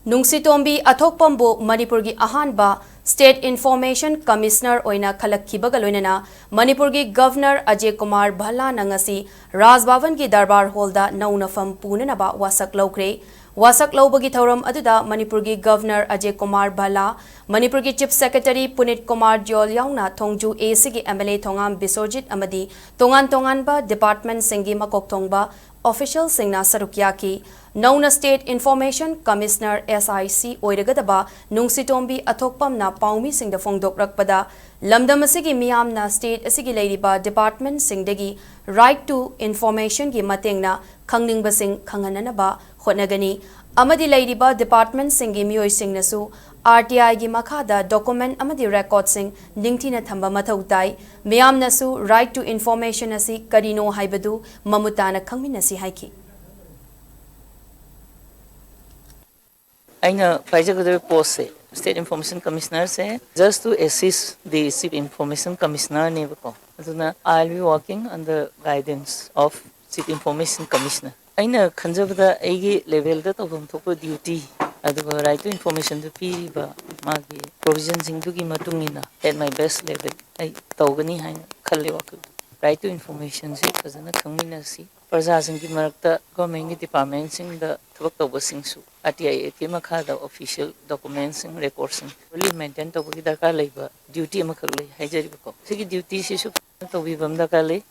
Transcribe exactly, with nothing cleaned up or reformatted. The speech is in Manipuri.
ꯅꯨꯡꯁꯤꯇꯣꯝꯕꯤ ꯑꯊꯣꯛꯄꯝꯕꯨ ꯃꯅꯤꯄꯨꯔꯒꯤ ꯑꯍꯥꯟꯕ State Information Commissioner ꯑꯣꯏꯅ ꯈꯜꯂꯛꯈꯤꯕꯒ ꯂꯣꯏꯅꯅ ꯃꯅꯤꯄꯨꯔꯒꯤ Governor ꯑꯖꯌ ꯀꯨꯃꯥꯔ ꯚꯜꯂꯥꯅ ꯉꯁꯤ ꯔꯥꯖ ꯚꯕꯟꯒꯤ ꯗꯔꯕꯥꯔ ꯍꯣꯜꯗ ꯅꯧꯅ ꯐꯝ ꯄꯨꯅꯅꯕ ꯋꯥꯁꯛ ꯂꯧꯈ꯭ꯔꯦ꯫ ꯋꯥꯁꯛ ꯂꯧꯕꯒꯤ ꯊꯧꯔꯝ ꯑꯗꯨꯗ ꯃꯅꯤꯄꯨꯔꯒꯤ Governor ꯑꯖꯌ ꯀꯨꯃꯥꯔ ꯚꯜꯂꯥ, ꯃꯅꯤꯄꯨꯔꯒꯤ Chief Secretary ꯄꯨꯅꯤꯠ ꯀꯨꯃꯥꯔ ꯖꯣꯜ ꯌꯥꯎꯅ ꯊꯣꯡꯖꯨ ACꯒꯤ MLA ꯊꯣꯉꯥꯝ ꯕꯤꯁꯣꯔꯖꯤꯠ ꯑꯃꯗꯤ ꯇꯣꯉꯥꯟ ꯇꯣꯉꯥꯟꯕ departmentꯁꯤꯡꯒꯤ ꯃꯀꯣꯛ ꯊꯣꯡꯕ officialꯁꯤꯡꯅ ꯁꯔꯨꯛ ꯌꯥꯈꯤ꯫ ꯅꯧꯅ State Information Commissioner, SIC, ꯑꯣꯏꯔꯒꯗꯕ ꯅꯨꯡꯁꯤꯇꯣꯝꯕꯤ ꯑꯊꯣꯛꯄꯝꯅ ꯄꯥꯎꯃꯤꯁꯤꯡꯗ ꯐꯣꯡꯗꯣꯛꯂꯛꯄꯗ, ꯂꯝꯗꯝ ꯑꯁꯤꯒꯤ ꯃꯤꯌꯥꯝꯅ state ꯑꯁꯤꯒꯤ ꯂꯩꯔꯤꯕ departmentꯁꯤꯡꯗꯒꯤ Right to Informationꯒꯤ ꯃꯇꯦꯡꯅ ꯈꯪꯅꯤꯡꯕꯁꯤꯡ ꯈꯪꯍꯟꯅꯅꯕ ꯍꯣꯠꯅꯒꯅꯤ ꯑꯃꯗꯤ ꯂꯩꯔꯤꯕ departmentꯁꯤꯡꯒꯤ ꯃꯤꯑꯣꯏꯁꯤꯡꯅꯁꯨ RTIꯒꯤ ꯃꯈꯥꯗ document ꯑꯃꯗꯤ recordꯁꯤꯡ ꯅꯤꯡꯊꯤꯅ ꯊꯝꯕ ꯃꯊꯧ ꯇꯥꯏ꯫ ꯃꯤꯌꯥꯝꯅꯁꯨ Right to Information ꯑꯁꯤ ꯀꯔꯤꯅꯣ ꯍꯥꯏꯕꯗꯨ ꯃꯃꯨꯠ ꯇꯥꯅ ꯈꯪꯃꯤꯟꯅꯁꯤ ꯍꯥꯏꯈꯤ꯫ ꯑꯩꯅ ꯄꯥꯏꯖꯒꯗꯧꯔꯤꯕ postꯁꯦ, State Information Commissionerꯁꯦ, just to assist the Chief Information Commissionerꯅꯦꯕꯀꯣ꯫ ꯑꯗꯨꯅ I will be working under guidance of Chief Information Commissioner꯫ ꯑꯩꯅ ꯈꯟꯖꯕꯗ ꯑꯩꯒꯤ levelꯗ ꯇꯧꯐꯝ ꯊꯣꯛꯄ duty, ꯑꯗꯨꯒ Right to Informationꯗ ꯄꯤꯔꯤꯕ ꯃꯥꯒꯤ provisionꯁꯤꯡꯗꯨꯒꯤ ꯃꯇꯨꯡ ꯏꯟꯅ at my best level ꯑꯩ ꯇꯧꯒꯅꯤ ꯍꯥꯏꯅ ꯈꯜꯂꯤ ꯋꯥꯈꯜ꯫ Right to Informationꯁꯤ ꯐꯖꯅ ꯈꯪꯃꯤꯟꯅꯁꯤ꯫ ꯄ꯭ꯔꯖꯥꯁꯤꯡꯒꯤ ꯃꯔꯛꯇ governmentꯀꯤ departmentꯁꯤꯡꯗ ꯊꯕꯛ ꯇꯧꯕꯁꯤꯡꯁꯨ RTI Actꯀꯤ ꯃꯈꯥꯗ official documentꯁꯤꯡ, recordꯁꯤꯡ fully maintain ꯇꯧꯕꯒꯤ ꯗꯔꯀꯥꯔ ꯂꯩꯕ duty ꯑꯃꯈꯛ ꯂꯩ ꯍꯥꯏꯖꯔꯤꯕꯀꯣ꯫ ꯁꯤꯒꯤ dutyꯁꯤꯁꯨ ꯐꯖꯅ ꯇꯧꯕꯤꯕ ꯑꯃ ꯗꯔꯀꯥꯔ ꯂꯩ꯫